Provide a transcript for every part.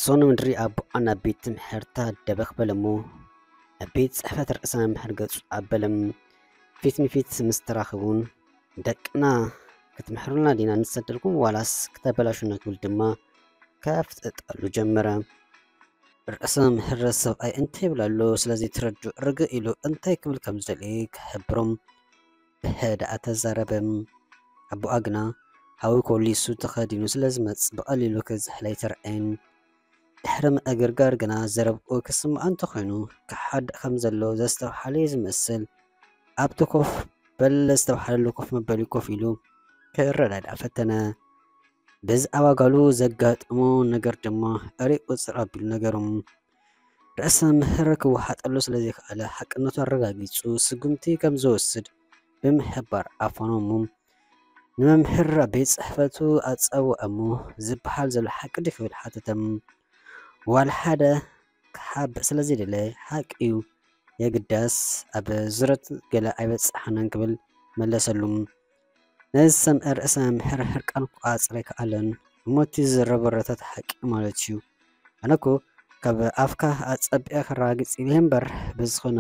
ሶኖ ምድሪ ኣቦኣ ናብ ቤት ትምህርታ ደበኽ በለ እሞ፣ ኣብ ቤት ጽሕፈት ርእሰ መምህር ገጹ ኣበለም። ፊት ንፊት ምስ ተራኸቡን፣ "ደቅና ክትምሕሩልና ዲና ንሰደልኩም ዋላስ ክተበላሹና?" ክብል ድማ ከፍጥጠሉ ጀመረ። ርእሰ መምህር ሰብኣይ እንታይ ይብል ኣሎ ስለ ዘይተረድኡ ርግእ ኢሉ እንታይ ክብል ከም ዝደለየ ክሕብሮም ብህድኣት ተዛረበ። ኣቦኣ ግና ሃዊ ኮሊሱ ተኸዲኑ ስለ ዝመጽእ ብቐሊሉ ክዝሕል ኣይተርኣየን። ድሕሪ ምእግርጋር ግና ዘረብኡ ክስማዕ እንተኾይኑ ክሓድእ ከም ዘሎ ዘስተብሓለ እዩ ዝመስል። ኣብቲ ኮፍ በል ዝተብሃለሉ ኮፍ መበሊ ኮፍ ኢሉ ክረዳዳእ ፈተነ። ብዛዕባ ጓሉ ዘጋጠሞ ነገር ድማ ኣሪቑ ጽር ኣቢሉ ነገሮም። ርእሰ መምህር ክወሓጠሉ ስለ ዘይከኣለ ሓቅነቱ ኣረጋጊጹ ስጉምቲ ከም ዝወስድ ብምሕባር ኣፋኖሙ። ንመምህር ኣብ ቤት ጽሕፈቱ ኣጸውዐ እሞ ዝበሃል ዘሎ ሓቂ ድዩ ክብል ሓተተ። ዋላ ሓደ ክሓብእ ስለ ዘይደለ፣ "ሓቂ እዩ፣ የግዳስ ኣብ ዙረት ገለ ኣይበጽሓናን" ክብል መለሰሉ። ነዚ ዝሰምዐ ርእሰ መምህር ሕርቃን ክቋጽር ኣይከኣለን። "እሞ እቲ ዝዝረብ ወረታት ሓቂ ማለት እዩ? ኣነ እኮ ካብ ኣፍካ ኣጸቢቐ ከረጋግጽ ኢለ እምበር፣ ብዝኾነ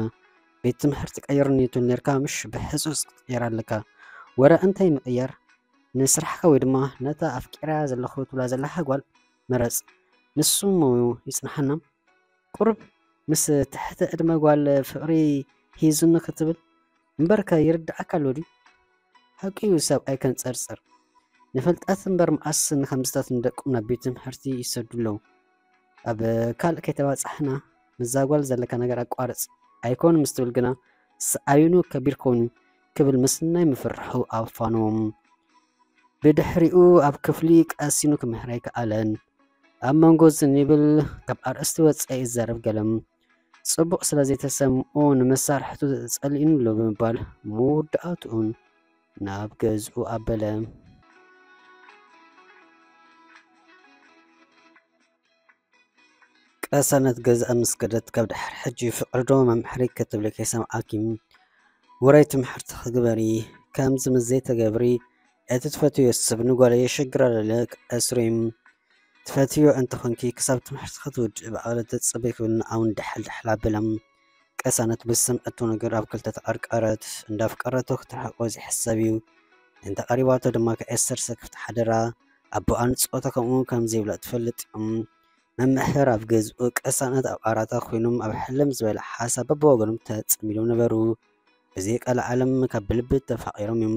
ቤት ትምህርቲ ቀይርኒ ትብል ኔርካ ምሽ? ብሕጹጽ ክትቅየር ኣለካ። ወረ እንታይ ምቕያር? ንስራሕካ ወይ ድማ ነታ ኣፍቂረያ ዘለኹ ትብላ ዘለኻ ጓል ምረጽ። ንሱ እሞ ይጽንሓና። ቁሩብ ምስ ትሕቲ ዕድመ ጓል ፍቕሪ ሂዙኒ ክትብል እምበርከ ይርድኣካ ኣሎ ድዩ?" ሓቂ እዩ፣ ሰብኣይ ከንጸርጽር ንፍልጠት እምበር መኣስ ንኸምዝታት ንደቁም ናብ ቤት ትምህርቲ ይሰዱ ኣለዉ። ኣብ ካልእ ከይተባጻሕና ምስዛ ጓል ዘለካ ነገር ኣቋርጽ። ኣይኮን ምስ ትብል ግና ስኣዩኑ ከቢድ ኮይኑ ክብል ምስ ናይ ምፍርሑ ኣፋንዎም። ብድሕሪኡ ኣብ ክፍሊ ቀሲኑ ክምህር ኣይከኣለን። ኣብ መንጎ ዝን ይብል ካብ ኣርእስቲ ወጻኢ ይዛረብ ገለም ጽቡቕ ስለ ዘይተሰምኦ ንመሳርሕቱ ጸሊእኑ ኣሎ ብምባል መወዳእትኡን ናብ ገዝኡ ኣበለ። ቀሳነት ገዝኣ ምስ ከደት ካብ ድሕሪ ሕጂ ፍቕሪ ዶ መምሕሪ ክትብሊ ከይሰምዓኪ ውራይ ትምህርቲ ክግበሪ ከምዚ ምስ ዘይተገብሪ እቲ ትፈትዮ ሰብ ንጓለይ የሸግራ ለለ ክእስሩ እዩ። ትፈትዮ እንተኾንኪ ክሳብ ትምህርቲ ክትውድእ ብኣለ ተጸበይ ክብል ንኣውን ደሓል ደሓል ኣበለ። ቀሳነት ብዝሰምዐቶ ነገር ኣብ ክልተ ተቐርቀረት። እንዳፍቀረቶ ክትርሕቆ ዘይሕሰብ እዩ። እንተ ቀሪባቶ ድማ ክእስር ሰክፍቲ ሓደራ ኣቦኣ ንጾታ ከምኡ ከም ዘይብላ ትፈልጥ። መምህር ኣብ ገዝኡ ቀሳነት ኣብ ዓራታ ኮይኖም ኣብ ሕልም ዝበለ ሓሳብ በብወገኖም ተጸሚዶም ነበሩ። ብዘይ ቀልዓለም ካብ ብልቢ ተፋቒሮም እዮም።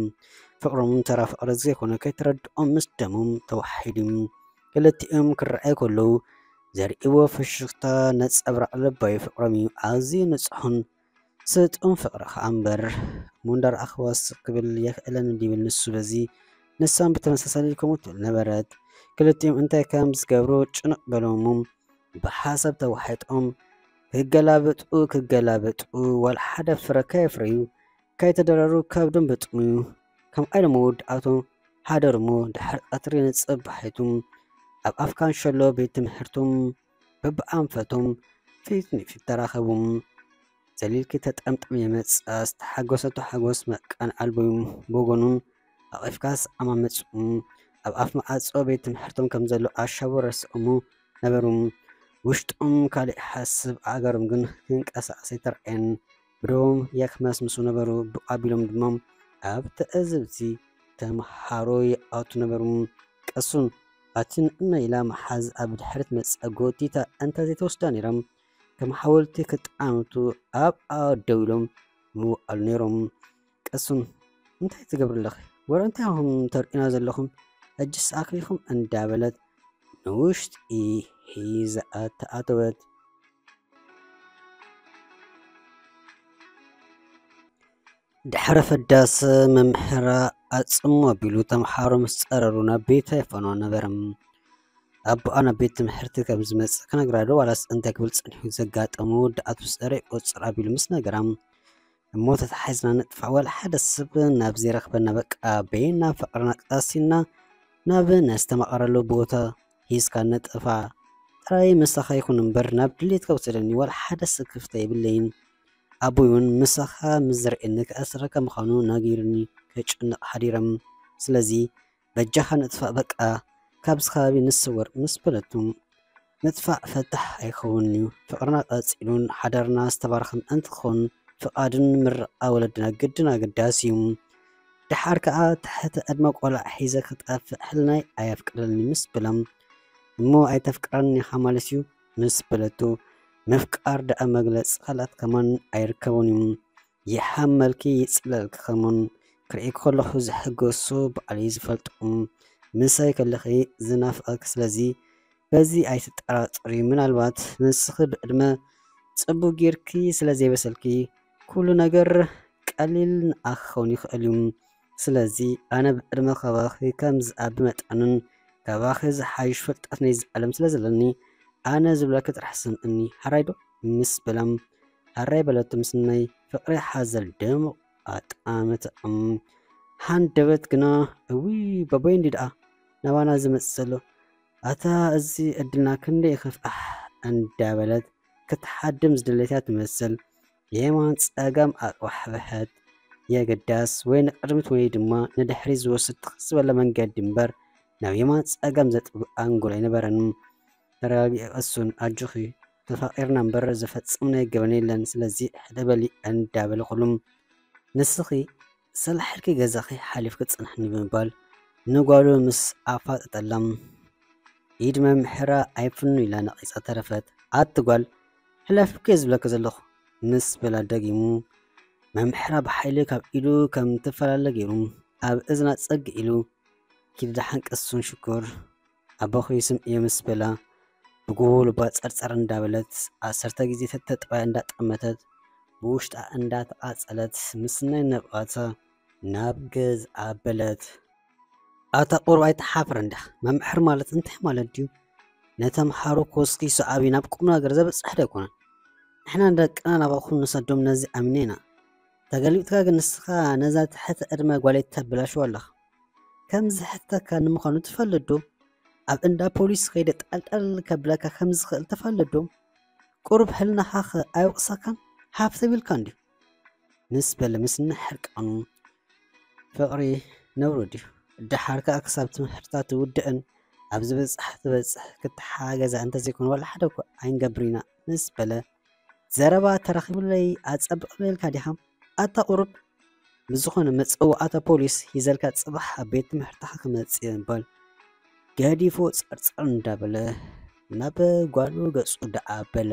ፍቕሮም ተራ ፍቕሪ ዘይኮነ ከይተረድኦም ምስ ደሞም ተዋሒዱ እዩ። ክልቲኦም ክረኣዩ ከለዉ ዘርእይዎ ፍሽኽታ ነጸብራቕ ልባዊ ፍቕሮም እዩ። ኣዝዩ ንጹሕን ስጡም ፍቕሪ ከኣ እምበር፣ እሞ እንዳረኣኽዋስ ክብል የኽእለኒ እንዲብል ንሱ በዚ፣ ንሳን ብተመሳሳሊ ከምኡ ትብል ነበረት። ክልቲኦም እንታይ ከም ዝገብሩ ጭንቕ በሎም እሞ ብሓሳብ ተዋሒጦም ክገላበጡ ክገላበጡ ዋላ ሓደ ፍረ ከየፍረዩ ከይተደረሩ ከብዶም በጥሙዩ። ከምኣ ኢሎም መወዳእቶም ሓደሩ እሞ ድሕሪ ቀትሪ ንጽባሒቱ ኣብ ኣፍ ካንሸሎ ቤት ትምህርቶም በብኣንፈቶም ፊት ንፊት ተራኸቡ። ዘሊልኪ ተጠምጥም የመጽኣ ዝተሓጎሰቶ ሓጎስ መቃን ኣልቦ እዩ። ብወገኑን ኣቒፍካስ ኣማመጽኡ ኣብ ኣፍ መዓጾ ቤት ትምህርቶም ከም ዘሎ ኣሻቡ ረስዖሙ ነበሩ። ውሽጦም ካልእ ይሓስብ፣ ኣእጋሮም ግን ክንቀሳቐስ ኣይተራእየን። ብደቦም የክመስምሱ ነበሩ። ብኡ ኣቢሎም ድማ ኣብ ትዕዝብቲ ተምሃሮ ይኣቱ ነበሩ። ቀሱን ኣቲ ንእና ኢላ መሓዝ ኣብ ድሕሪት መጻ ጎቲታ እንተ ዘይተወስዳ ነይራ፣ ከም ሓወልቲ ክጠዓምቱ ኣብኣ ደው ኢሎም ምውኣሉ ነይሮም። ቀሱን እንታይ ትገብሪ ኣለኺ? ወረ እንታይ ኢኹም ተርእዩና ዘለኹም? ሕጅስ ኣኽሊኹም እንዳበለት ንውሽጢ ሒዛኣ ተኣተወት። ድሕሪ ፈዳስ መምህራ ኣጽሞ ኣቢሉ ተምሃሮ ምስ ጸረሩ ናብ ቤታ የፋንዋ ነበረ። ኣቦኣ ናብ ቤት ትምህርቲ ከም ዝመጽእ ክነግራ ዶ ዋላስ እንታይ ክብል ጸኒሑ ዘጋጠሞ ወዳኣት ምስ ጸረ ይቆጽር ኣቢሉ ምስ ነገራ፣ እሞ ተታሒዝና ንጥፋእ ዋላ ሓደ ሰብ ናብ ዘይረኽበና በቃ በይና ፍቕርና ቀሲና ናብ ነስተማቐረሉ ቦታ ሂዝካ ንጥፋ ጥራይ ምሳኻ ይኹን እምበር ናብ ድሌትካ ውሰደኒ ዋላ ሓደ ስክፍታ የብለይን። ኣቦይ እውን ምሳኻ ምስ ዝርእየኒ ክኣስረካ ምዃኑ ነጊሩኒ ከጨንቕ ሓዲሮም። ስለዚ በጃኻ ንጥፋእ በቃ፣ ካብዚ ከባቢ ንስወር ምስ በለቱ፣ ምጥፋእ ፈታሕ ኣይኸውን እዩ። ፍቕርና ቀጺሉን ሓዳርና ዝተባረኸ ምእንቲ ክኸውን ፍቓድን ምርቓ ወለድና ግድን ኣገዳሲ እዩ። ደሓር ከኣ ትሕቲ ዕድመ ቆልዓ ሒዘ ክጠፍእ ሕልናይ ኣየፍቅደልኒ ምስ በሎም፣ እሞ ኣይተፍቅረኒ ኢኻ ማለት እዩ ምስ በለቱ፣ ምፍቃር ደኣ መግለጺ ቃላት ከማን ኣይርከቦን እዩ። ይሓመልኪ ይጽለልኪ ከሙን ክርኢ ከለኹ ዝሕገሶ ባዕለይ ዝፈልጦ፣ ምሳይ ከለኺ ዝናፍቐኪ፣ ስለዚ በዚ ኣይትጠራጠሪ። ምናልባት ንስኺ ብዕድመ ጽቡቕ ጌርኪ ስለ ዘይበሰልኪ ኩሉ ነገር ቀሊል ንኣኺ ክኸውን ይኽእል እዩ። ስለዚ ኣነ ብዕድመ ካባኺ ከም ዝኣቢ መጠንን ካባኺ ዝሓይሽ ፍልጠት ናይዚ ዓለም ስለ ዘለኒ ኣነ ዝብለኪ ጥራሕ ስምዕኒ፣ ሓራይ ዶ? ምስ በሎም፣ ሓራይ በለቶ ምስ ናይ ፍቕሪ ሓዘል ድሙቕ ኣጣመተኦም። ሃንደበት ግና፣ እውይ ባቦይ እንዲ ደኣ ናባና ዝመጽእ ዘሎ፣ ኣታ እዚ ዕድልና ክንደይ ይኸፍኣሕ እንዳበለት ክትሓድም ዝደለትያ ትመስል። የማን ጸጋም ኣቕባሕበሐት። የግዳስ ወይ ንቕድሚት ወይ ድማ ንድሕሪት ዝወስድ ትኽ ዝበለ መንገዲ እምበር ናብ የማን ጸጋም ዘጥብእ ኣንጎል ኣይነበረን። ተረጋጊ ቀሱን ኣጆኺ፣ ተፋቒርና እምበር ዝፈጸምናዮ ገበን የለን፣ ስለዚ ሕደ በሊ እንዳበለ ኩሉም ንስኺ ሰላሕ ኢልኪ ገዛኺ ሓሊፍኪ ጽንሕኒ ብምባል ንጓሉ ምስ ኣፋጠጠላ ኢድ መምሕራ ኣይፍኑ ኢላ ነቒጻ ተረፈት። ኣቲ ጓል ሕለፍኪ እየ ዝብለኪ ዘለኹ ምስ በላ ደጊሙ መምሕራ ብሓይሊ ካብ ኢዱ ከም ትፈላለ ገይሩ ኣብ እዝና ጸግ ኢሉ ኪዲ ደሓን ቀሱን ሽኮር ኣቦኺ ስምዕዮ ምስ በላ ብጉቡ ልባ ጸርጸር እንዳበለት ዓሰርተ ግዜ ተተጥባያ እንዳጠመተት ብውሽጣ እንዳተቓጸለት ምስናይ ነብቓታ ናብ ገዝኣ በለት። ኣታ ቁሩብ ኣይትሓፍርን ዲኻ? መምሕር ማለት እንታይ ማለት ድዩ? ነተምሃሮ ኮስኪ ሰዓቢ ናብ ቁም ነገር ዘብጽሕ ዶ ኣይኮነን? ንሕና ንደቅና ናባኹም ንሰዶም ነዚ ኣሚና ኢና። ተገልቢጥካ ግን ንስኻ ነዛ ትሕቲ ዕድመ ጓለይ ተበላሽዋ ኣለኻ። ከም ዝሕተካ ንምዃኑ ትፈልጥ ዶ? ኣብ እንዳ ፖሊስ ከይደ ጣልጣል ከብለካ ከም ዝኽእል ትፈልጥ ዶ? ቁሩብ ሕልናኻ ኸ ኣይወቕሰካን? ሃፍተም ኢልካ እንድዩ። ምስ በለ ምስ ንሕርቃኑ ፍቕሪ ነውሪ ድዩ? ደሓር ከኣ ክሳብ ትምህርታ ትውድእን ኣብ ዝበጽሕ ትበጽሕ ክትሓገዛ እንተዘይኮነ ዋላ ሓደ እኳ ኣይንገብር ኢና ምስ በለ ዘረባ ተራኺቡለይ ኣጸብቕለይ ኢልካ ዲኻ? ኣታ ቁሩብ ብዝኾነ መጸዋዕታ ፖሊስ ሂዘልካ ጽባሕ ኣብ ቤት ትምህርትኻ ክመጽእ እየ ምባል ገዲፎ ጸርጸር እንዳበለ ናብ ጓሉ ገጹ ደኣ በለ።